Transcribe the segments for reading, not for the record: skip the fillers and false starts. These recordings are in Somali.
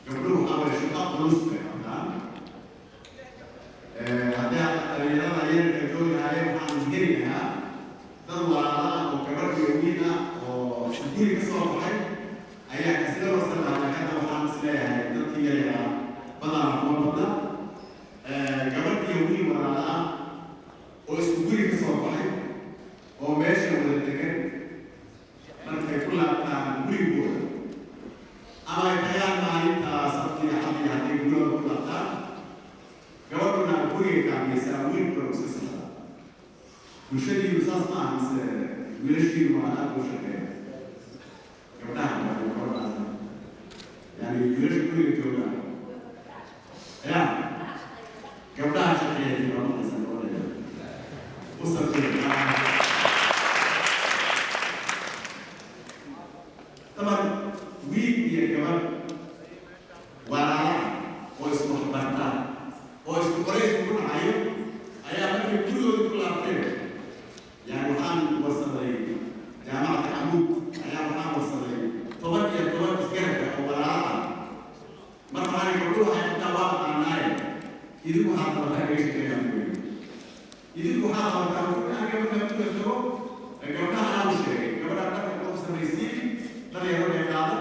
Gabdhuhu waxaa waye shaqo culus bay qabtaan. Haddii dhalinyarada yarka joogi lahaayeen, waxaan heli lahaa dad walaala ah oo gabadh iyo wiil ah oo guri ka soo baxay ayaa isla warsan lahaa. Laakiin hadda waxaan is leeyahay dadkii yaryaraa badanaa kuma badna. Gabadh iyo wiil walaala ah oo isku guri ka soo baxay oo meesha wada degan, markay ku laabtaan gurigooda ama ay tagaan maalinta Sabtiga, Xadiga, hadday guryahooda ku laabtaan, gabadhuna guriga kaalmaysaa, wiilkuna iska socdaa. Bulshadiinu saas ma aha mise wiilashiinu waa aad u shaqeeya? Gabdhaha waa gabadhaas, yani wiilasha guriga jooga ya gabdhaha shaqeeya waa maqlaysaa, gabadha u sabtiya. Taban wiil iyo gabadh walaala oo isku waxbartaan oo isku qorays ugu dhacayo ayaa markay gurigooda ku laabteen, yani waxaan warsaday Jaamacadda Camuud, ayaa waxaan warsaday 10 iyo 10 isgarabka oo walaala ah. Marka waxaan, gabdhuhu waxay qabtaa waa aqaanaaye, idinku waxaad qabataa iga sheekeeyaan buyi. Idinku waxaad qabataa? Aniga markaan guriga tago, gabdhaha anaa u sheegay, gabadha dharka qof samaysiin, dhar yaro bay qaada,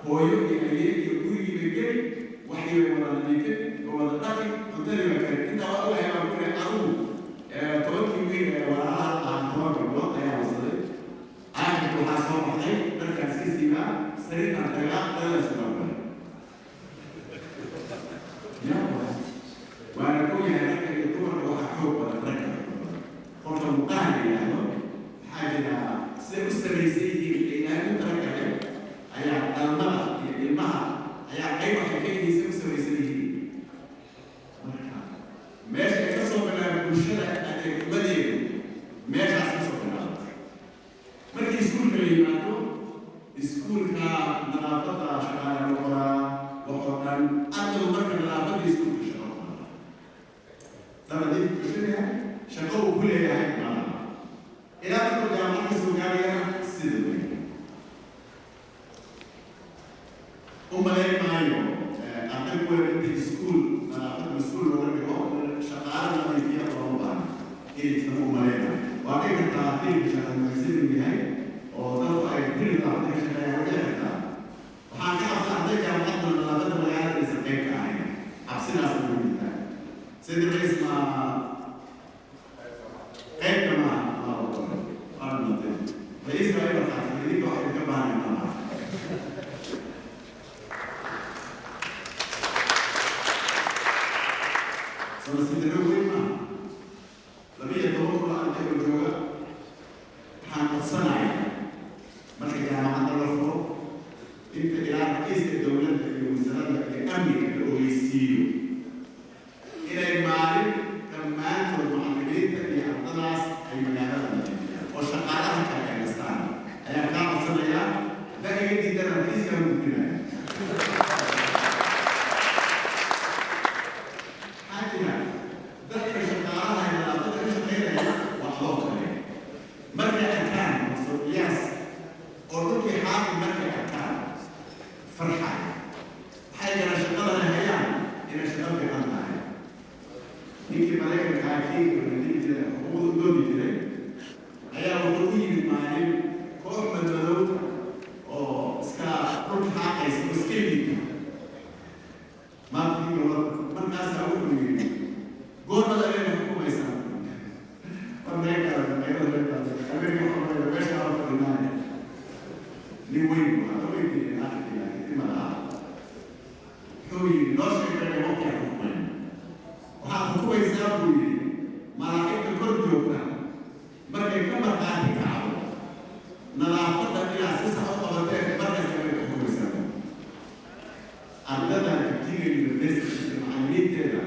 hooyo iyo ayee iyo gurigii bay geli, waxii bay wada nadiifin oo wada dhaqi, cuntadii bay karin. Intaa waa ogahay baan ku leeyahay. Adigu 10kii wiil ee walaalaha ahaa, 10 gabdhood ayaa wasaday. Aakhirka waxaa soo baxday dharkaan iska siibaa, sariirtaan tagaa, dhaladaas baan waay. Ya, waana ogyahay ragga iyo dumarka waxaa xoog badan ragga xoog badan. Qofka muqaha la yidhaahdo waxaa jira siday u samaysan yihiin ee Ilaahay u talagalay ayaa dhalmada iyo ilmaha ayaa qayb waxay ka yihiin siday u samaysan yihiin. Marka meesha ay ka soo bilaabay bulshada adeegmadeedu meeshaas ka soo bilaabatay. Markii iskuulka la yimaado, iskuulka nadaafadda shaqaale la qoraa, waxoo dhan ardaygu marka nadaafadda iskuulka shaqo ku lahaa, nadiif bulshadaha shaqo uu ku leeyahay malaha ilaa markuu jaamacad ka soo gaarayana sida weyn. U malayn maayo arday kuwa inta iskuul nadaafad mas-uul looga dhigo, shaqaale nadiifiya looma baahno inay jirta u malaynayo. Waa dhici kartaa fiilka shaqo inuu yahay oo dadku ay kulli nadaafadda ka shaqeeyaan, waa dhici kartaa. Waxaan ka cabsan arday jaamacadda nadaafadda magaalada aysan qayb ka ahayn, cabsidaas ugu jirtaa. Sidii ra'iis ma qaybka maaha. Allahu akbar, waa dhimatay ra'iiska waa markaas idinka wax idinka baahanay malaha. Soo nasiib darro weyn maaha 12,000 arday oo jooga? Waxaan codsanayaa marka jaamacadda la furo, inta ilaa ra'iiska dowladda iyo wasaaradda iyo amniga la ogeysiiyo, inay maalin dhammaantood macallimiinta iyo ardadaas ay magaalada nadiifiyaan oo shaqaalaha kale ay nastaan ayaan kaa codsanayaa. Haddaan iga diidana, ra'iiskaan u gudbinaya. Maxaa jira, dadka shaqaalaha ee nadaafadda ka shaqeynaya waa adoo kale. Markay arkaan Professor Ilyas oo dhulkii xaaqi, markay arkaan farxaya, waxay garan shaqadan ay hayaan inay shaqo fiican tahay. Ninkii Maraykanka ahaa, Kinga la dhihi jiray, xuquuqda u doodi jiray, ayaa wuxuu u yimid maalin koox madmadow oo iska dhulka xaaqaysa oo iska liita. Maanta ninka markaasaa wuxuu yidhi, "Goormad adeena xukumaysaa?" War Amerika xukumaysa meesha aan fadhinaaye. Nin weyn buu ahaa, weyn jiray aakhirkii, laakiin dhima lahaa. Wuxuu yidhi, "Noo sheegay waqti aan xukumayno." "Waxaad xukumaysaa," buu yidhi, "malaa'igta kor joogta markay ka markhaati kacdo nadaafadda inaad si sax u qabateen, markaas ayay xukumaysaa." Ardada Jigjiga University macallimiinteeda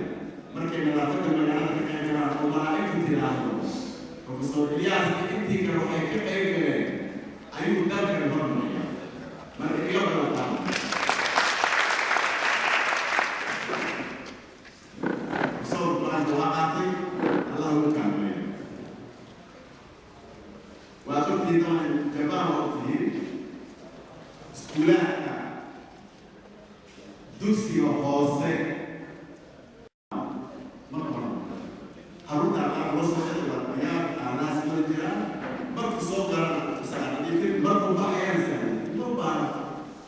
markay nadaafadda magaalada ka qayb galaan oo malaa'igtu tiraahdo Professor Ilyas iyo intii kale waxay ka qayb galeen, ayuu dalkani hormaraya. Marka iga ballanqaada, professor, go-aanka waa qaatay, Allah ugu kaalmeeyo. Waad ogtihiin dabcan, Jabaan waa ogtihiin iskuulaadka. Dugsiga hoose ma qoran. Carruurta qaar loo soo xiri waa qaanahaas wada jiraan. Markuu soo galana nadiifin, markuu baxayana nadiifin ma baahna.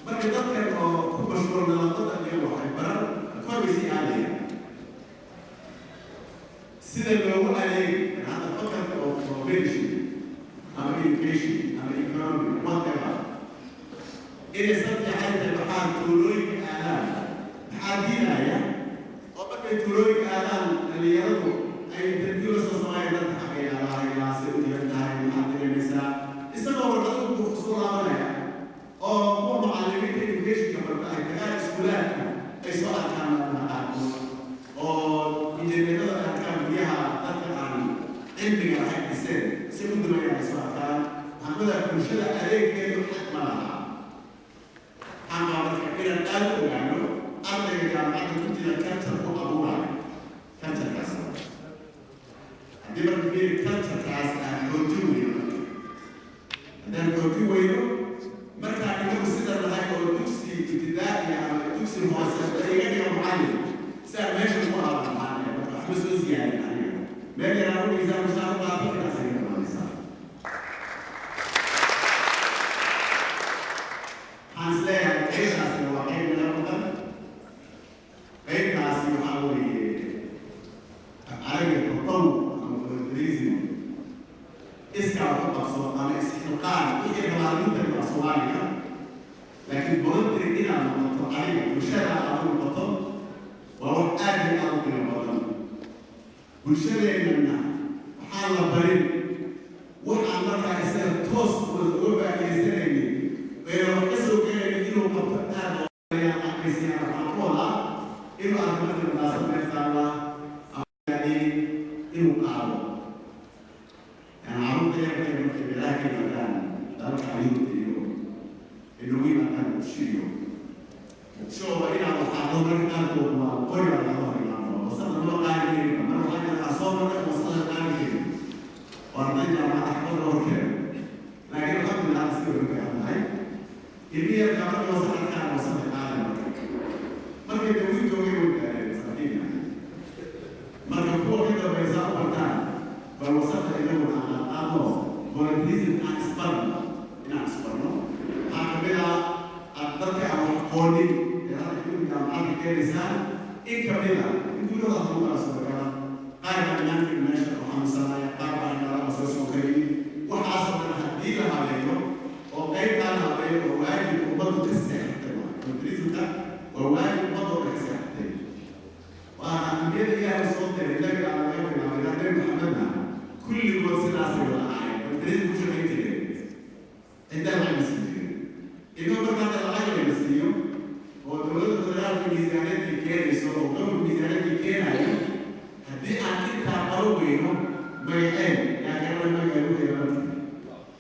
Marka dadkan oo ku mashhuul nadaafadda iyo waxay baran kor bay sii aadayaan sida loogu adeegi. Hadda faculty of formation ama education ama economy, whatever, inay sabti xayta maxaa tuulooyinka aadaan, maxaa diidaya oo markay tuulooyinka aadaan dhalinyaradu ay interview la soo sameeyaan dadka xaqay alahayaa, say u jiran tahay, maxaad dareemaysaa, isagoo warqado buu soo laabanaya oo kuwa macallimiinta educationka barta ay tagaan iskuulaadka ay soo arkaan marka qaarkood, oo injineerada ay arkaan guryaha dadka aan cilmiga lahayn dhiseen si u dumayaan ay soo arkaan. Waxaan bulshada adeeggeedu xaq ma laha. Waxaan qabaa marka inaan aad u ogaano ardayga jaamacadda ku jira culture ku abuurayo culturekaas. Haddii marka fiiri culturekaas aan xoojin weyno, haddaan xoojin weyno, markaa inagu sida nahay oo dugsi ibtidaa'i ama dugsi hoose la iga dhigo macallin si aan meesha ugu ahaado, maxaanaya marka waxba soo ziyaarin aniga meel yaraan u dhigaysaa, mushaar u qaato, intaas iga dhamaanaysaa. Waxaan is leeyahay qaybtaasina waa qayb naga maqan. Qaybtaasi waxaa weeye af Carabiga tatawuc ama volunteerism, iskaa wax u qabso ama isxilqaan, wixii rabaa lagu tari waa Soomaaliga, laakiin voluntary inaad noqoto adiga bulshada aad u noqoto waa wax aad iyo aad u qiimo badan. Bulshadeennana waxaan la barin waxaan markaa isaga toos uga faa'iidaysanaynin ayna wax ka soo gelaynin inuu qabto aad loo aqaysiyaa. Waxaan ku wadaa inuu arko marka munaasab meel taalla ama inuu qaado. Yani carruurta yarkay markay meelaha ka yimaadaan dalalka Yurub iyo inagu yimaadaan Muqdisho iyo Muqdisho, waa inaad waxaado marka qaarkood waa qoriga laga hor imaado, wasaqda loo qaadi karin. Mar waxaa jira aan soo marnay wasaqda qaadi karin oo arday jaamacadda xabadda hor keeno, laakiin alxamdulillah hadda sida way fiican tahay. Ilmi yarka markii wasaq arkaan wasaqda qaadi, marka markay dawiin joogay way gaareen masaakiin. Marka kuwa ka dambaysa u bartaan bal wasaqda inaguna aan qaadno, volunteerism aan isbarno, inaan isbarno. Waxaa kamid ah dadka aan wax aqoonin ee hadda idinku jaamacadda keenaysaan in kamid ah in guryahooda lagu kala soo gala. Qaar baa imaanka meesha oo xanuunsanaya, qaar baa indhala oo soo soo kariyey. Waxaasoo dhan haddii la habeeyo oo qaybtaa la habeeyo oo waajib ummaddu ka seexatay waay. Volunteerismka waa waajib ummadda oo dhan ka seexatay, waana ambiyada Ilaahay soo diray, nabiga aan laga bilaabay ilaa Nabi Maxamedna kulligood sidaasay wada ahaayeen, volunteerism ku shaqayn jireen, ciddaa lacag ma siin jirin. Inuu marka hadda lacag lana siiyo oo dowladda federaalka miisaaniyaddii keenayso oo gobolka miisaaniyaddii keenayo, haddii aan intaa qaban weyno, magaceen yaa garana magaca lagu yeelan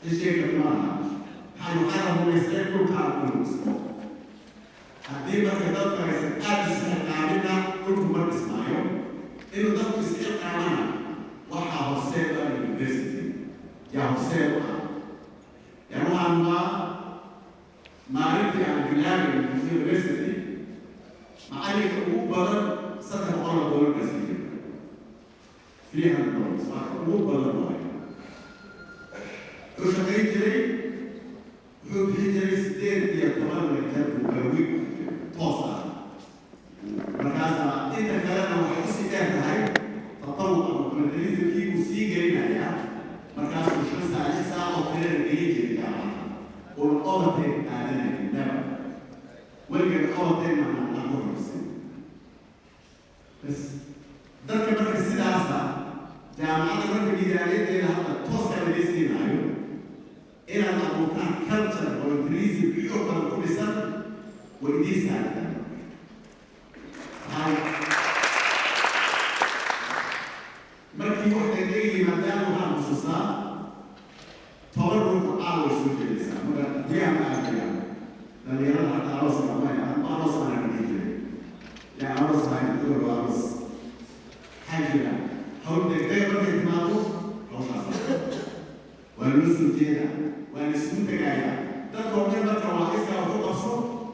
in sheegi karta ma laha. Waxaan la rumaysnay dhulkaan inuu dhismo. Haddii marka dadku aysan aada isxilqaaminna dhulku ma dhismaayo. Inuu dadku isxilqaamana waxaa horseed u ah university, yaa horseed u ah. Yani waxaan maa maalintii aan bilaabay university macalinka ugu badan $300 baa sii jira, $300 waa ka ugu badan waayo. Wuxuu shaqayn jiray, wuxuu bixin jiray 18 lecture buu per week toos ah. Markaasaa inta kalena waxay usii dheer tahay tatawuc ama volunteerismkii buu sii gelinayaa. Markaasuu 5 saac 6 saac oo kalena gelin jiray jaamacadda uuna overtime qaadanayay, never, weligeed overtime aan ku horeysin bas. Dadka marka sidaasa jaamacadda marka miisaaniyaddeeda hadda tooska laga siinaayo inaad abuurtaan culture volunteerism xoog badan ku dhisan way idiin sahlantaa. Markii wax degdeg yimaadaan waxaan xusuustaa 10 ruux oo caawa soo jeedaysaa. Marka guryaha ma arkaya dhalinyarada hadda arooska maya ama aroos baan dhihi jiray, yaa aroos ahayn cudur waa aroos. Maxaa jira hawl degdeg markay timaado hawshaas waa loo soo jeedaa, waa la isugu tegayaa dadka oo dhan. Marka waa iskaa wax u qabso,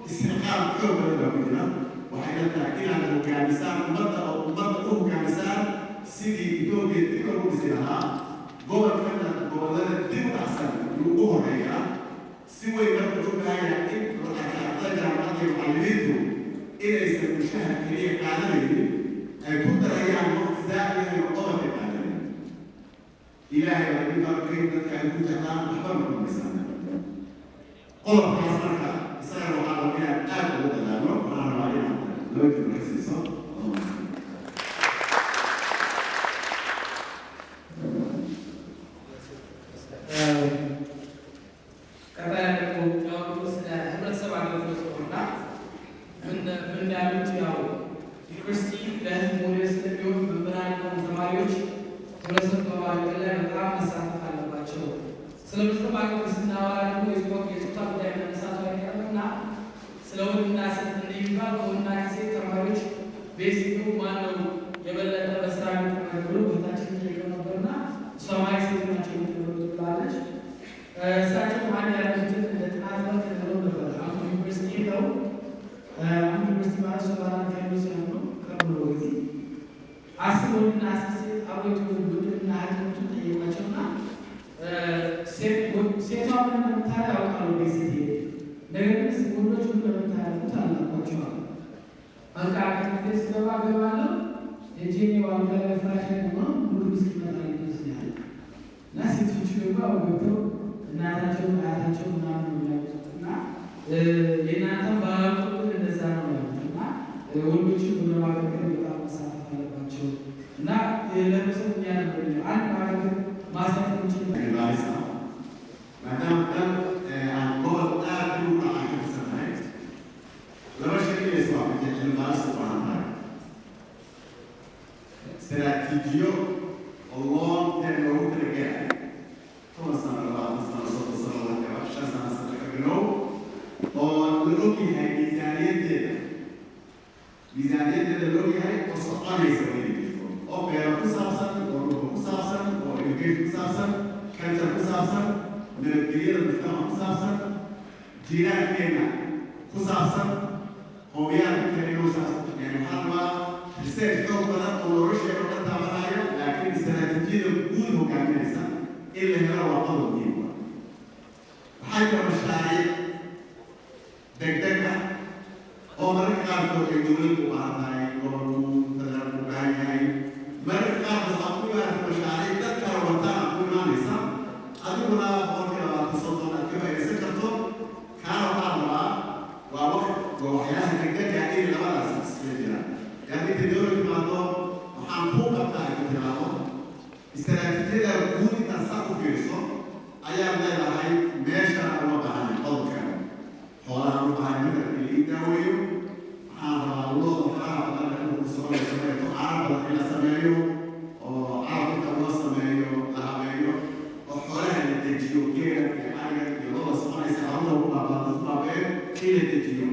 isxilqaam xoog badan baa ku jira. tahay inaad hogaamisaan ummadda oo ummadda u hogaamisaan sidii Etoobiya dib loogu dhisi lahaa. Gobolkana gobollada dib u dhacsan yuu ugu horeeyaa si weyn. Marka wuxuu baahan yahay in ardada jaamacadda iyo macallimiintu inaysan mushahar keliya qaadanaynin, ay ku darayaan waqti zaa'id iyo qodobka qaadanaynin. Ilaahay baa idin barakay, dadka ay ku jeclaan waxba noqonaysaan. Qodobkaas marka isaga waxaa rabaa inaan aad ugu dadaalo. Waxaan rabaa inaad laba jumlo ka siiso. ቀጣይ ደግሞ የሚያወሩት ስለ ህብረተሰብ አገልግሎት ነውና ምን ምን ያሉት ያው ዩኒቨርሲቲ ለህዝብ ሞዴል ስለሚሆን መምህራን የሆኑ ተማሪዎች ህብረተሰብ በማገልገል ላይ በጣም መሳተፍ አለባቸው። ስለ ህብረተሰብ አገልግሎት ስናወራ ደግሞ የጾታ ጉዳይ መነሳቱ አይቀርምና ስለ ወንድና ሴት እንደሚባል ከወንድና ከሴት ተማሪዎች ቤት ሲገቡ ማነው የበለጠ በስራ የሚጠመድ ብሎ እህታችን ጠይቀው ነበርና እሷ ማይ ሴት ናቸው የሚጠመዱት ብላለች። እሳቸው አንድ ያሉትን እንደ ጥናት መልክ ነግረው ነበር። አሁን ዩኒቨርሲቲ ነው፣ አሁን ዩኒቨርሲቲ ማለት ሶማላን ከሚስ ነው ከብሎ ጊዜ 10 ወንድና 10 ሴት አብሮ የተወለዱ ወንድምና እህቶቹን ጠየቋቸውና ሴቷ ምን እንደምታደርግ ያውቃሉ ቤት ስትሄድ፣ ነገር ግን ወንዶች ምን እንደምታደርጉት አላውቋቸዋል። በቃ ከትምህርት ስገባ እገባለሁ ሄጄ አልጋ ላይ ፍራሽ ላይ ሆኖ ምግብ እስኪመጣ ድረስ ነው ያለ። እና ሴቶቹ ደግሞ አብረው ገብተው እናታቸውን አያታቸውን ምናምን ነው የሚያውቁት እና የእናንተም ባላውቅም ግን እንደዛ ነው ያሉት። እና ወንዶችን በማገልገል በጣም መሳተፍ አለባቸው እና ለህብረተሰቡ የሚያደርገው አንድ ማገልገል ማሳየት የምንችል cilmi-baarista maadaama dal aan gobol aad dib u dhacay ka tirsannahay, laba shay inay isku waafajiyaan cilmi-baarista u baahan tahay istaraatiijiyo oo long term loogu talagalay, 10 sano, 20 sano, 30 sano, whatever, 5 sano, sano ka bilow, oo la ogyahay miisaaniyaddeeda la ogyahay oo soconaysa waa inay jirto, oo beero ku saabsan, oo dhulka ku saabsan, oo education ku saabsan, culture ku saabsan, nabadgelyada mujtamaca ku saabsan, jiiraankeena ku saabsan, hooyaanka kale ku saabsan. Yani waxaa rabaa research xoog badan oo nolosheena oo dhan taabanaya, laakiin istaraatiijiyada guud hogaaminaysa in la helo waa qodob muhiim ah. Waxaa jira mashaariic degdeg ah oo mararka qaarkood ay dowladdu u baahan tahay, gobolku, federaalku u baahan yahay. Mararka qaarkood waxaa ku imaanaysa mashaariic dad kala wataan ku imaanaysa, adiguna 20%, 30% aad ka faa'iidaysan karto. Kaana waxaa rabaa waa waqt waa waxyaalaha degdega ah in labadaas isla jiraan. Yani intay dowlad timaado waxaan kuu qabtaa ay ku tiraahdo, istaraatiijiyada guud intaad saa u fiiriso ayaad leedahay meeshana uma baahanay qodobkan, xoolaha u baahan matalka in la ii daaweeyo, waxaan rabaa looda faraha badan ee dhulku soconayso mareeto carab badan in la sameeyo, oo carab inta loo sameeyo la habeeyo oo xoolaha la dejiyo, geela iyo ariga iyo looda soconaysa carruurta ugu baabaato ku baabeeyo in la dejiyo.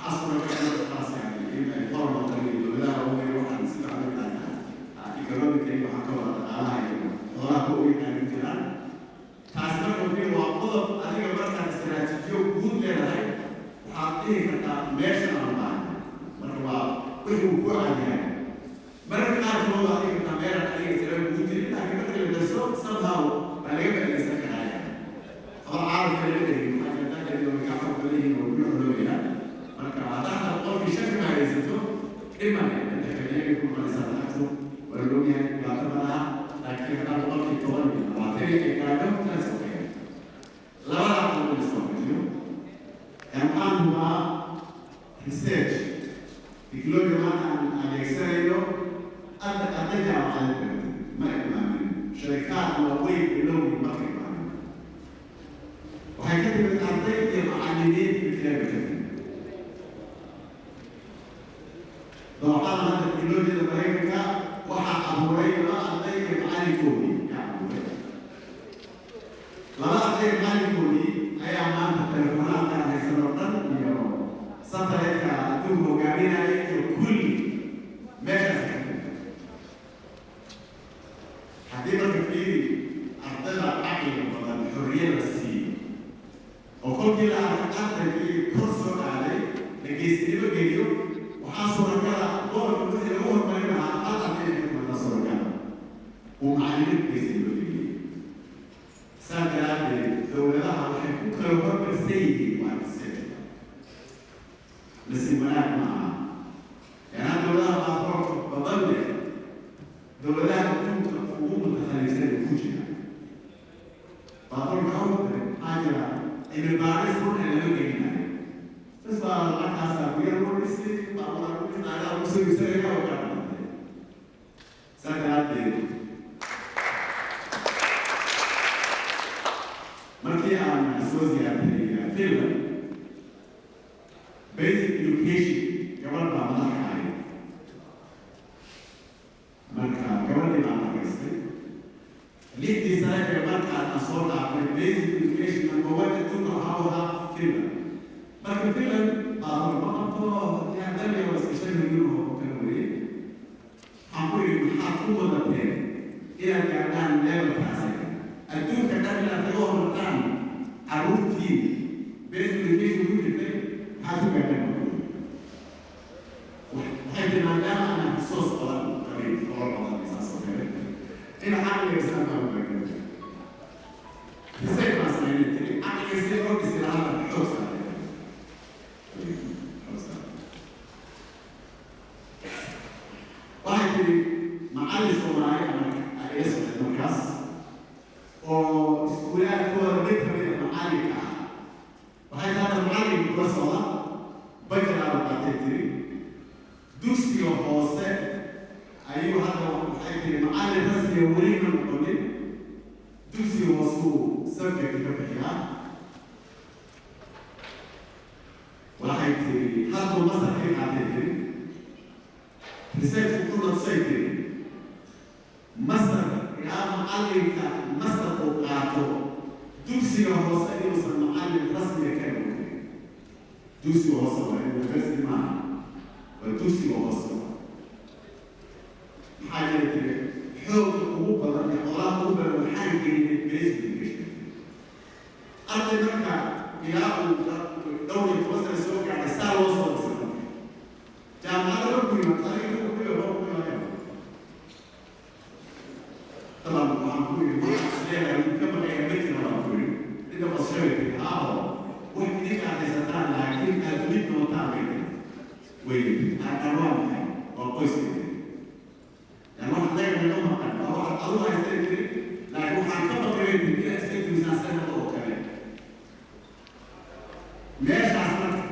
Waxaa suuragal ah marka taas yani in ay hormarto iyo dowladaha waaweyn waxaan si fiican u yaqaanaa economically, waxaan ka wada dhaqaalaha iyo xoolaha ku yaqaanin jiraan. Taasi marka fiir waa qodob adiga markaad istaraatiijiyo guud leedahay waxaad dhihi kartaa meeshan aan baahnay. Marka waa wixii uu ku cadyahay. Mararka qaarkood waad dhihi kartaa meelaan adiga istaraatiijiyo guud jirin, laakiin marka la darso somehow baa laga faa'iidaysan karaa. Habar caalamka laga dhegin waxaa jirta kadib way ka xog badan yihiin oo kula xoroobayaan. Marka haddaad 5% ka faa'iidaysato dhib male, inta kale iyaga ku noqonaysaa lacagtu waa la ogyahay, dhibaato ma laha. Laakiin haddaa 10% iyo 20 ay gaadho, that's okay. Labada qodob la isku waafajiyo. Waxaan hubaa research technology maanta aan adeegsanayno arda arday jaamacadeed baratay ma imaanin, sharikaad waaweyn bilowgii marka imaanin, waxay ka timid arday iyo macallimiin fikiraya ka timid. Dooxada hadda teknolojiyada Maraykanka waxaa abuuray laba arday iyo macalinkoodii ayaa abuuray. Laba arday iyo macalinkoodii ayaa maanta telefonaadka haysan oo dhan iyo satellite-ka adduunka hogaaminaya iyo kulli meeshaas ka timid. Haddii marka fiiri ardayda caqliga badan xorriya la siiyo oo kolkii la arko ardaygii kor soo aaday la geesinimo geliyo. Waxaa suuragala gobolka wixii lagu horumarin lahaa hal arday inay ka timaada suuragala uu macallimiin geysan loo geliyey. Saa daraaddeed dowladaha waxay ku kala hormarsan yihiin waa research. Nasiib wanaag ma aha, yaanaa dowladaha baatroolka badan leh dowladaha adduunka ugu mutakhalisan ku jira baatroolka hawlkale. Maxaa jira? Cilmi baaris run ee lama gelinayo, bas baa lacagtaasaa gurya lagu dhisi, baabuura lagu dhisi, naagaha lagu soo iibsanaya oo kaa dhamatay. Saa daraaddeed markii aan soo ziyaartay Finland, basic education gabadh baa madax ka ahayd. Marka gabadhii baan fariistay. 6dii sane ee markaas aan soo dhaafay, basic education number one adduunka waxaa u ahaa Finland. Marka Finland baabuur ma qabto, daliya waa iska 5 milyan oo kale weeye. Waxaan ku yidhi, maxaad ku wadateen inaad gaadhaan levelkaas adduunka dhan, inaad kaga hormartaan carruurtiin basic education ku jirtay? Maxaad ku gaadhaan? Waxay tiri, maadaama aanan resource badan qabin, xoolo badan saas oo kale, in caqliga islaamka u gaadhay. Research baan samaynay, tiri, caqliga sidii loo dhisi lahaa baan xoog saaray, xoog saaray. Waxay tiri, macallin Soomaali ama ila socday markaas oo iskuulaadkooda mid ka mid a macallinka ah, waxay tahay macallinka kula socda bachelor qaatay, tiri, dugsiga hoose ayuu hadda. Waxay tiri, macallin rasmiga weli ma noqonin, dugsiga hoosuu subject ka bixiyaa. Waxay tiri, hadduu master ka qaatay, tiri, research ku noqsay, tiri, master ilaa macallinka master uu qaato dugsiga hoose inuusan macallin rasmiga ka noqon karin. Dugsiga hoose waa university maaha, waa dugsiga hoose. Maxaa jira, tiri, xoogga ugu badan iyo xoolaha ugu badan waxaan gelinay basic education. Arday marka ilaa uu dhowr iyo toban sano soo gaadhay saa loo soo dhisay, marka jaamacadda markuu yimaado adiga wuxuu ku leeyahay ku yimaadeen. طبعا waxaan ku yidhi, waxaan isleeyahay wuu ka maqaya ma jira, baan ku yidhi. Inta qoshay tiri, aaho, wax idinka aad haysataan laakiin aad mid doontaan bay tiri, way aan waa maxay? Waa qoyska, tiri. Yani wax anaga naga maqan waa waxaad adigu haystay, tiri, laakiin waxaan ka baqay, bay tiri, inaad iska dumisaan sanada oo kale meeshaas. Marka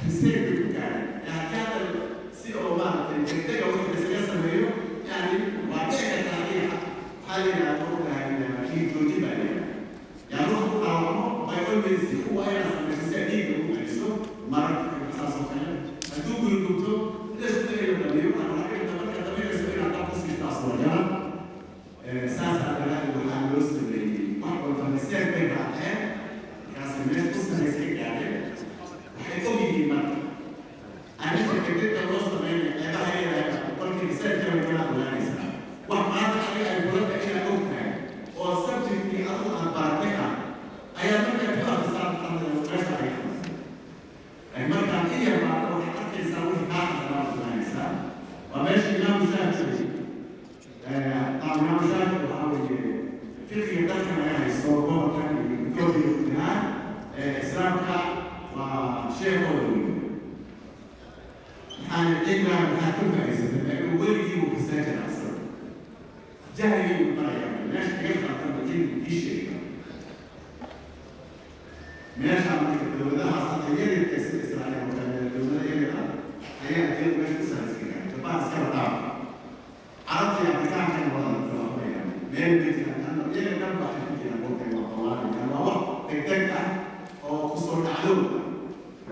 research bay ku gaadhay. Haddii hadda si oo maaragtay degdega wixii lasaga sameeyo, yani waa dhici kartaa adiga. Waxaa la yidhaha, ogtahay, dhiig joojin baa la yidhaha, yani ruux ku dhaawacmo by all means si waa inaad samayso si aad dhiigga ugu celiso mararka saas oo kale. Hadduu guri gubto, ila isku dayo damiyo ama waxaa dhici karta markaad daminayso inaad dab ku siistaa suuragala. Saasaa daraaddeed waxaa loo sameeyey wax walba research bay raaceen, markaasay meesha u samaysay gaadheen. Waxay og yihiin marka arrinta degdegta loo sameynayo ceebaha leedahay. Kolkii researchka way kala ogaanaysaa wax maanta adiga ay kula tahay inaad og tahay oo subjectkii adigu aad baratay ah ayaa markaa ku akhrisaa meesha ay ka markaa in yar baata waxaad arkaysaa wixii kaa khaldanaa ogaanaysaa. Waa meesha Imaamu Shaafici. Imaamu Shaafici waxaa weeye fiqiga dalka laga haysto gobolkan iyo Etoobiya guud ahaan islaamka waa sheekooda weyn. Maxaan cilmiga maxaad ku faa'iidsatay? Laakiin weligii uu researcher asaga jahligii uu barayaa meesha kaga khaldan ba cilmi ii sheega meesha. Marka dowladahaas hadda yaryarka sida Israa'iil oo kale, dowlada yaryar ah ayaa adduunyada meesha u salaysan. Jabaan iskaba dhaaf, Carabta iyo Afrikaankana wada waxbayaan meel ma jiraan anna iyaga dhan baa ku jiraan waqtiga waa qawaanaya. Waa wax degdeg ah oo kusoo dhacdow ah,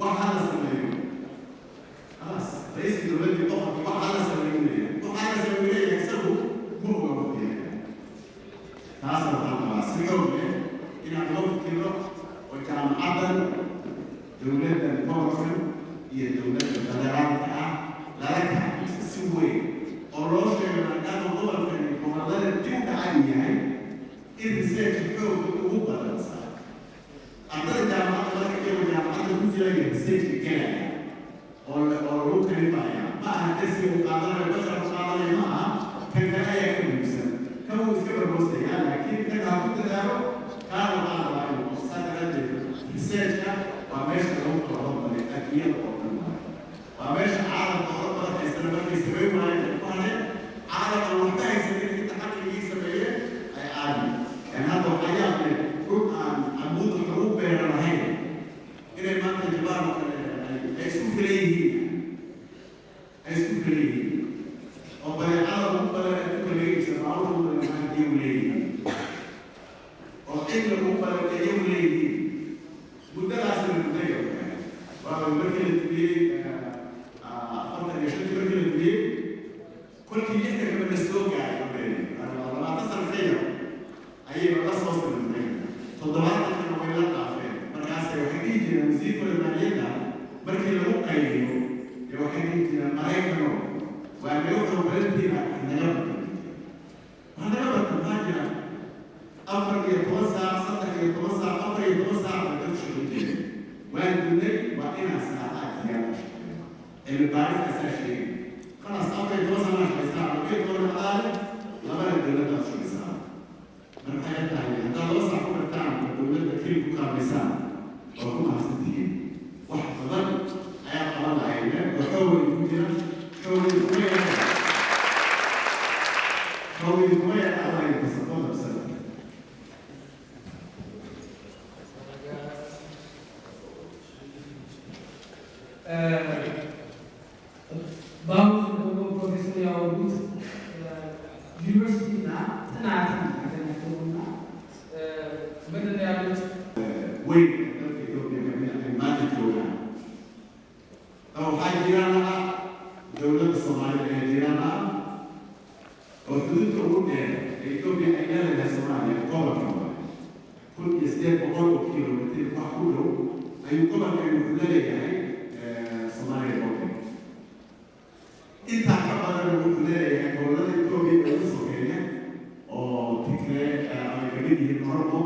wax hala sameeyo khalaas. Ra'iiska dowladdii boqorkii wax hala sameeyo leeyahay, wax hala sameeyo leeyahay, isagu ma oga wuxuu yahay. Taasna waxaan qabaa si xoog leh inaan uga fikirno oo jaamacaddan dowladdan gobolkan iyo dowladda federaalka ah lala kaco si weyn oo loo sheego, maadaama gobolkani gobollada dib u dhacan yahay, in research xoogga ugu badan saaro ardada jaamacadda. Marka iyagoo jaamacadda ku jira iyo researchka gelaya oo oo lagu kalifayaa. Ma aha dersiga uu qaadanayo, basar uu qaadanayo, ma aha. Kan kale ayaa ka muhiimsan. Kan wuu iska barboosaya, laakiin kan ha ku dadaalo. Kaa waxaa rabaa inuu, saa daraaddeed researchka waa meesha lagu kala hormaray adduunyada oo dhan waaye. Waa meesha caalamka horumar haysana markay samayn waayeen ay ku hadheen. Caalamka waxba haysanin inta xaqligii sameeyeen ay caadi. Yani hadda waxaa yaab leh dhul aan amuud wax lagu beera lahayn inay maanta Jabaan oo kale ay isku filan yihiin, ay isku filan yihiin, oo badeecada ugu badan adduunka laga iibsado, baabuurta ugu badan maanta iyagu leeyihiin, oo cilmiga ugu badan ay iyagu leeyihiin. Muddadaasna muddo yar waa markii la dumiyey 45-tii, markii la dumiyey kolkii 60-kaba la soo gaaray, 20 sano ka yar ayayba la soo sanadeen. 70-kana way la dhaafeen. Markaasay waxay dhihi jireen wasiirkooda maaliyadda markii lagu qaybiyo ee waxay dhihi jireen, "Maraykano waa naga xoogbadantiina, naga barta, wax naga barta." Maxaa jira? 14 saac, 13 saac, 14 saac bay dadku shaqo jireen. Waan dunay, waa inaan saacaad ziyaada shaqeeyo. Cilmi baaris asaa sheegay. Khalaas, 14 saac baa shaqaysaa, 12 adaale, labana dowladdaad shaqaysaa. Marka waxay tahay haddaad 2 saac ku bartaan oo dowladda keli ku kaalmaysaan, waa ku mahadsantihiin. Wax badan ayaa qaban lahaydeen oo xoog ku jira. Xoog kuma yahay, xoog kuma yahay alayhi tasafadal sana. በአሁኑ ደግሞ ፕሮፌሰር ያወሩት ዩኒቨርሲቲና ጥናትን ያገናኘውና ምንድን ነው ያሉት? Weyn ee dalka Ethiopia kamid ah ay maanta joogaan oo waxaa jiraan ah dowladda Soomaalida ee jiraan ah oo xuduudka ugu dheer ee Ethiopia ay leedahay Soomaaliya gobolka waaye. 1800 oo kilomitir wax ku dhow ayuu gobolkani wuxuu leeyahay Soomaaliya gobolka. Intaa ka badan wuxuu leeyahay gobollada Ethiopia ee ugu sokeeya oo Tigre ay kamid yihiin, Oromo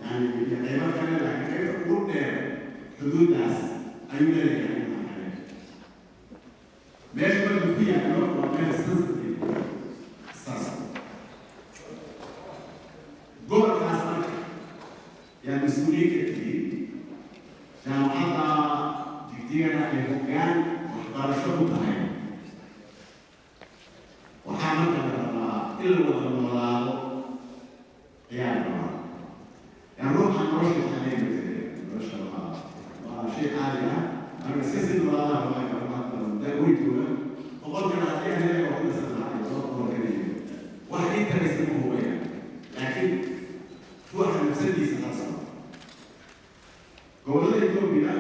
yani iyo qaybo kale, laakiin qaybta ugu dheer xuduuddaas ayuu leeyahay intaa kale. Meesha marka ku yaallo waa meel sensitive saas. Gobolkaas marka yaa mas-uuliyiin ka tihiin, jaamacadda Jigdigana ay hoggaan waxbarasho u tahay. Waxaa marka la rabaa in la wada noolaado ayaa la rabaa. Yani ruuxa nolosha jeclayn ma jire. Nolosha waa shay caadi ah. Marka iska sii noolaadaan rabaa gabdhaha da way jooga 100-kana haddii aan helay waa ku dhisan lahaa iyo 200 kaliya. Wax intaraysa ma hubaya, laakiin ruuxa nafsadiisa la socdo. Gobollada Etoobiya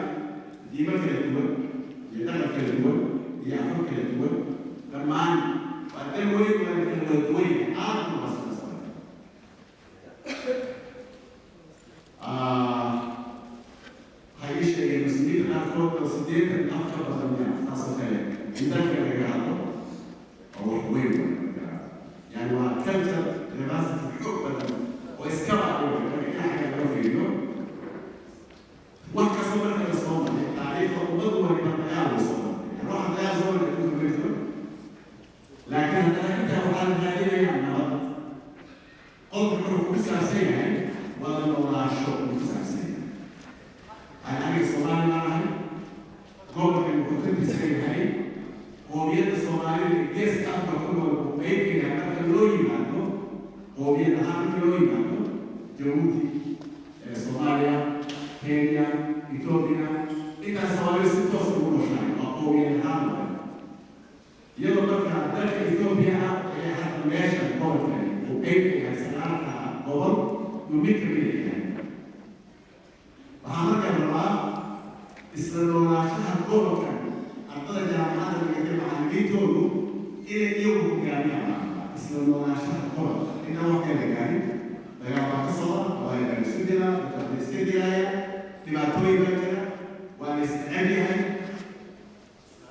diimo kala duwan iyo dhaqan kala duwan iyo afar kala duwan dhammaan waa dal weyn, waa kala wada duwan yahay. Caalamkuna waa sidaas oo kale. Waxay ii sheegeen muslimiinta qaarkood oo 80 af ka badan miya saas oo kale in dalka laga hadlo, oo wax weyn waay. Marka yani waa culture diversity xoog badan oo iskaba ay waay. Marka in xagga laga fiiriyo wax kastoo marka la soo maray taariikhda, ummadu waliba dagaal la soo maray. Yani waxa dagaal soo maray adduunka ma jiro, laakiin haddana intaa waxaa la raadinayaa nabad. Qodobka wuxuu ku saabsan yahay wada noolaansho uu ku saabsan yahay. Aniga Soomaali baan ahay. Gobolkan wuxuu ka tirsan yahay qoomiyadda Soomaalida ee Geeska Afrika ku nool buu qeyb ka yahay. Marka loo yimaado qoomiyad ahaan, marka loo yimaado Jabuuti, Soomaaliya, Kenya, Ethiopia, intaas Soomaalida si toos ugu nooshahay waa qoomiyad ahaan waay. Iyadoo marka dalka Ethiopia ah ayaa hadda meeshan gobolkani uu qeyb ka yahay, sagaalka gobol uu mid ka mid yahay. Waxaa markaa rabaa isla noolaanshaha gobolkan ardada jaamacadda dhigatay, macallimiintoodu inay iyagu hogaamiyaan. Baa rabaa isla noolaanshaha gobolka intaan wax kala gaarin. Dagaal baa ka socda, waa la isu dilaa, dadka la iska dilaya, dhibaatooyin baa jira, waa la isneceb yahay.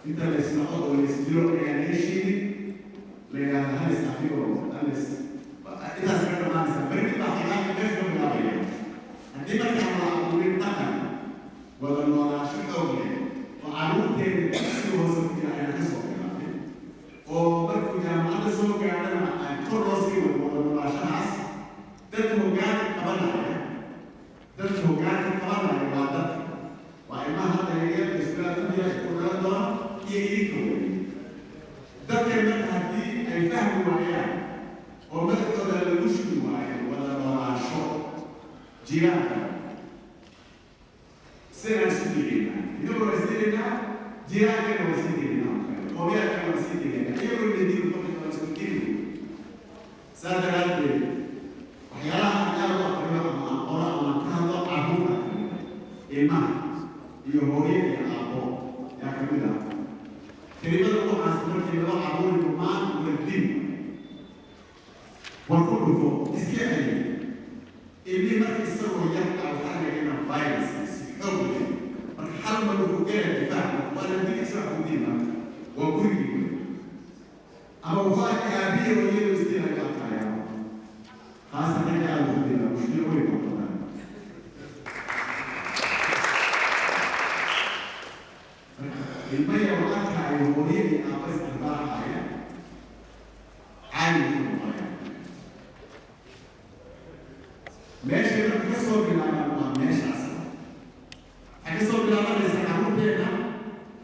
Inta la isnaco oo la isdilo ayaan la heshiinin, la yidhahda hal is afiyo hal is, intaas ka dhamaanaysa. Beri mid baa xaqaaqa meesha ka bilaabaya. Haddii marka aan la abuurin dhaqan wada noolaansho xoog leh oo carruurteeda dugsiga hoose ku jira ayaan ka Iyo idinka wey dadkan. Marka haddii ay fahmi waayaan oo madaxooda lagu shubi waayo wada noolaansho, jiiraanka sidaan isu digaynaa, inagoo waa isdigaynaa, jiiraankana waa sii digaynaa, qoomiyadkana waa sii digaynaa, iyagoo nadiin waa isku dili. Saa daraaddeed waxyaalaha aan aad u aqriyo ama aan qoro ama aan ka hadlo carruurta kamid ah, ilmaha iyo hooyo iyo aabbo yaa kamid ah. Kelimada ugu caansan markii laba carruur dhumaan waa dil, war ku dhufo, iska celi. Ilmihii marka isagoo yar ah waxaa laga inaa violence si xoog leh. Marka hal mar wuxuu gelaya difaac, waa la dilaysa, wax ku dii marka waa gurigii wey, ama wuxuu arkay aabihii hooyadu isdilayo arkaya, khaasatan ragga aada ugu dila, mushkilo weyn baa badan. Ilmo yar oo arkaayo hooyadii aabba isdarbaaxaya caadi wuxuu noqonaya. Meeshay marka ka soo bilaabaan waa meeshaas. Waxay ka soo bilaabanaysaa carruurteena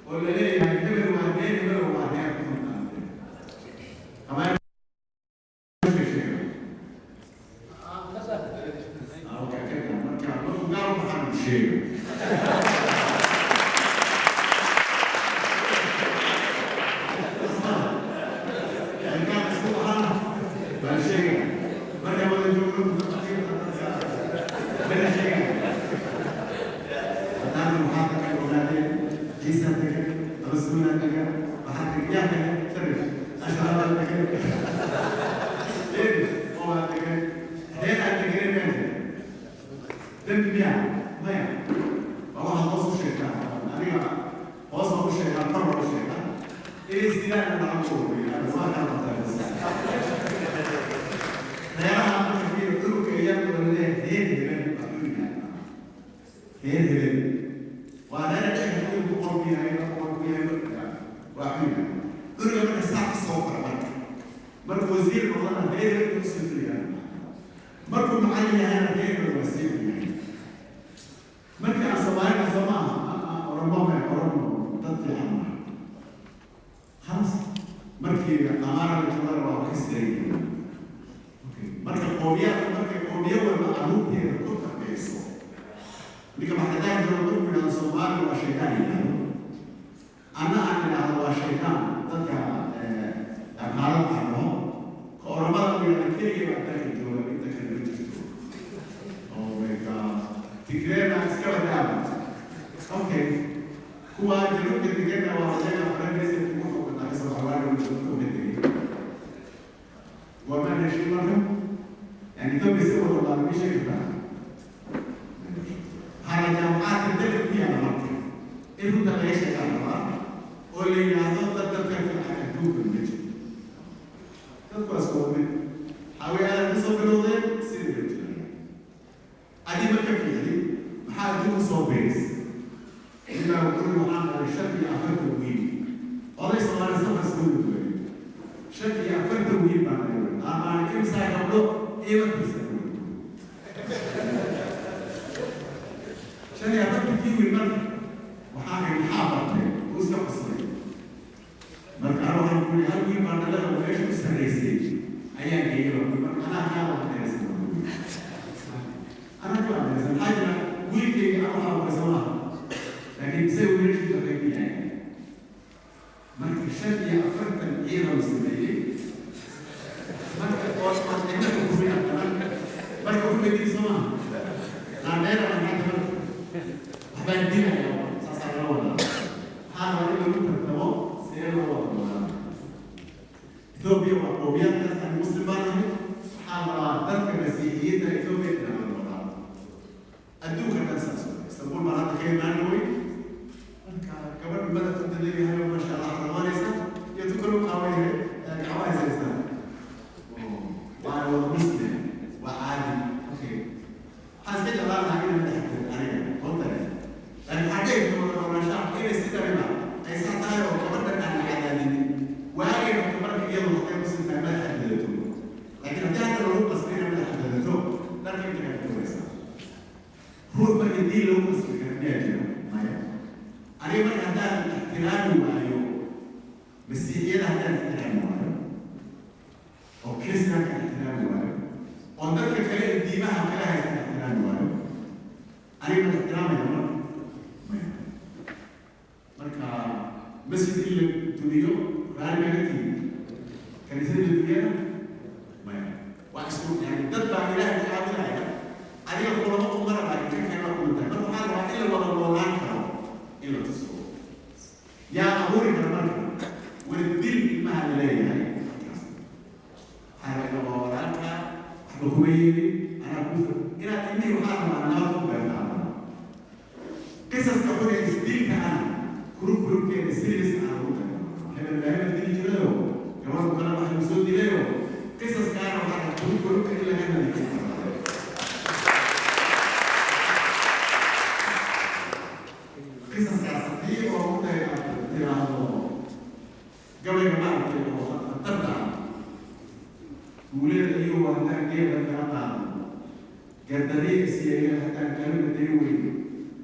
oo la leeyahay hebel waa reer hebel, waa reer xun. Sheega marka markuu gaal waxaan sheega baan sheega marka wada joogno bana sheega. Haddana waxaa tagan ogaadeen Ciisa tagan, Rasuulaa tagan, waxaa tagan yaa tagan sharif ashraabaa tagan, oo tagan reer aan taganen miyaa jira? Dembi miyaa? Maya, waa waxaad hoos u sheegtaa. Aniga hoos baan u sheegaa, kor baan u sheegaa. Inay isdilaan lacag ku hubiyo waa kala qabtaa. Reeraha marka fiir cudurka iyagu leeyahay reer hebel waa xun yahay, reer hebel waa reer dhici karta inuu boqor ku yahay, boqor ku yahay, waa xun yahay. Cudurka marka saa ka soo kora, marka markuu wasiir noqdana reer hebel uu sii xun yahay, markuu macallin yahayna reer hebel waa sii xun yahay. Markii aan Soomaalina soo maaha, Oromo ma Oromo dad fiican maaha, khalas. Markii Amaara la joogana waa ka sidayn. Marka qoomiyaadka, markay qoomiyo walba carruurteeda ku tarbiyayso, ninka maxkadaha jooga markuu yidhahdo Soomaali waa shaydaan yidhahdo, anna aan idhaahdo waa shaydaan dadka Amhaarada aan dhaho, ka Oromada uu yidhahdo keliya baa dalka jooga, inta kale ma jirto. Oh my God, Tigreena iska badaaba. Okay, kuwa januubka Tigreena waa odaga faranaysa ugu xukuntaa kasoo xawaaga ka tegay. Waa heshiin marka yani Ethiopia si wada baa laga sheegi karaa. Waxaana jaamacaadka dalka ku yaala marka in runta laga sheegaa rabaa oo la yidhaahdo dad dadka fiican adduunka ma jiro. Dadku waa isku mid, xawi aadan kasoo bilowdeen sidii loo jiraya. Adi marka fiicdi maxaa adduunka soo beeris ilaa wuxuu waxaan dhalay 45 wiil. Oday Soomaali safar soo weeyay, 45 wiil baan dhalay, ama imsaa gabdho iimankiisa 45kii wiil. Marka waxaa ay maxaa bartay uu iska qoslay. Marka anu waxaan ku yidhi hal wiil baan dhalay oo meesha u sarraysay ayaan geeyay baan ku. Marka anaa kaa wada dheeraysan, anaa kaa wada dheeraysan. Maxaa jira? Wiilkayga anu waxaa baraysa maaha, laakiin isaga wiilashiisa qayb ku yahay. Marka 45 ciidan sameeyey marka oo aan cidna xukumin haddana marka wuxuu weydiin soo maaha laandheera maxaa marka waxbaan dilaya, saasaa loo wadaa. Waxaa rabaa in lagu tartamo see loo wada noolaa. Ethiopia waa qowmiyaadkaas, aan Muslim baan ahay. Waxaa rabaa dadka Masiixiyiinta Ethiopia inaan la noolaado. Adduunka dhan saas wey. Istanbul baan hadda ka imaan wey. Marka gabadh madaxda leeyahay oo maasha Allah rabanaysa iyo tukan u qaawanyahay gacmaha haystaan, waa wada Muslim, waa caadi. Okay, waxaan iska jeclaan lahaa inay madaxa aniga hontare, laakiin waxaa dhici karta wada noolaanshaha inay sidaniba ay sax tahay oo gabadhan aan la cadaadinin. Waagay noqto marka iyadu hadday Muslim tahay madaxa dadato, laakiin haddii hadda lagu qasbay inay madaxa dadato, dharka inta kale tuuraysa. Ruux marka diin lagu qasbi kara miyaa jira? Maya. Aniga marka haddaan ixtiraami waayo Masiixiyada haddaan ixtiraami waayo oo Kristanka ixtiraami waayo oo dadka kale ee diimaha kale haysta ixtiraami waayo, aniga ma ixtiraamaya marka? Maya. Marka masjid in la dumiyo raali maga tihin, kaniisada la dumiyana maya. Waa isku yani dad baa Ilaahay ku caabudaya, adiga kulama qumana, laakiin kan kale la kumantahay. Marka waxaa la rabaa in la wada noolaan karo in la tuso. Yaa abuuri kara marka wala dil ilmaha la leeyahay? Waxaa rabaa waa walaalka, waxba kuma yeelin, anaa ku inaad ilmihii waxaa rabaa nabad ku beertaa. Qisaska xun ee isdiilka ana curriculumkeena serious aan ugu tago, hebel baa hebel dili jirayo, gabadhu kale waxa la soo dilayo, qisaskaana waxaa curriculumka in laga nadiifiyo. Qisaskaas haddii oo ku day aad tiraahdo gabayga maaragtay oo khatarta ah, guuleeda iyo haddaan geela kala qaado, gardariya isyeega haddaan kalena day weyno,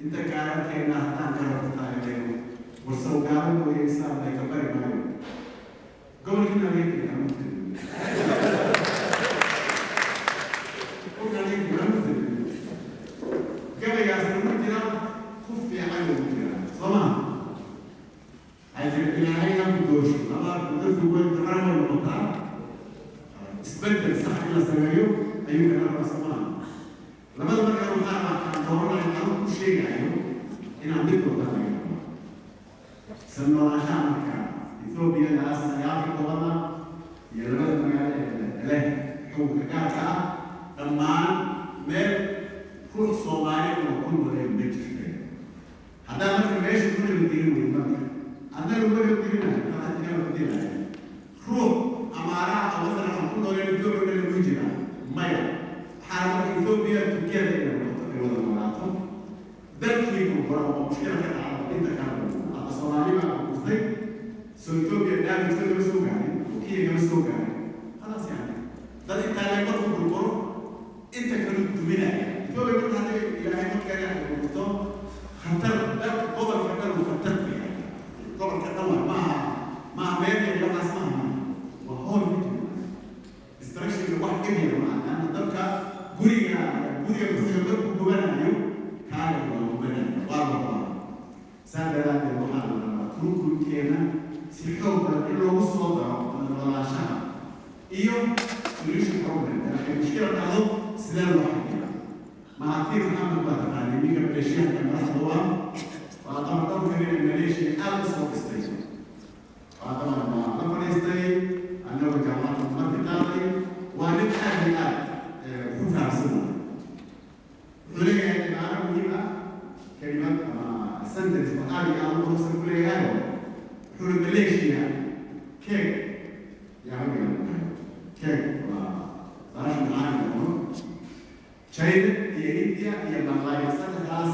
inta gaarankeena haddaan garabka taageero, warsaw gaaro mooye islaam ay ka bari maayo. Gobolkiina laga tegay ama tegay, gobolka laga tegay ama tegay, gabaygaas lagu jira ku fiican lagu jira, soo maha? Waxay tiri Ilaahay ha ku doosho laba dadku way daran way noqotaa. Isbedel sax in la sameeyo ayuu kana rabaa, soo maha? Labada markaa waxaa rabaa kaan dooranayo anu ku sheegayo inaan mid doorta laga rabo isla noolaanshaha. Marka Ethiopia laas sagaalka gobolna iyo labada magaalo ee leh xukunka gaarka ah, dhammaan meel ruux Soomaali oo ku nooleen ma jirto. Haddaa marka meesha ku nabadgelin weyn, marka haddaa lagu nabadgelinayo kaa nabadgelinayo ruux amaaraha oo masalan aan ku nooleen Ethiopia dhan lagu jira, maya. Waxaa marka Ethiopia together inay noqoto, ay wada noolaato, dalkii burbura oo mushkila ka dhacda inta kale. Hadda Soomaali baa burburtay, soo Ethiopia damage kama soo gaarin oo Kenya kama soo gaarin. Khalaas, yani dad intaa lee markuu burburo inta kale duminaya Ethiopia. Marka hadday Ilaahay markeena ay burburto, khatar dalka gobolka dhan uu khatar ku yahay. Gobolka dhan waa maaha meel yar iyo waxaas maaha, waa whole region. Destructionka wax dhib yar maaha, laanna dabka guriga ku xiga markuu gubanayo kaaga waa gubanayo, waa la rabaa. Saa daraaddeed waxaa la rabaa curriculumkeena si xoog badan in loogu soo daro wada noolaanshaha iyo solution problem. Markay mushkila dhacdo sidee loo xaliyaa? Mahathir Maxamed baa taqaanay, ninka Maleeshiyaanka madaxda u ah, waa qaban dhowrka nin ee Maleeshiya aad u soo dhistay. Waa qaban waa la fadhiistay annagoo jaamacadda marti qaaday. Waa nin aad iyo aad ku fahamsan. Wuxuu leeyahay cibaaro muhiim ah, kelimad ama sentence oo aad iyo aad u quruxsan ku leeyahay. Wuxuu uri Malaysia keeg yaa hogaam, keeg waa baasha macaanka cuno, China iyo India iyo Malaya saddexdaas.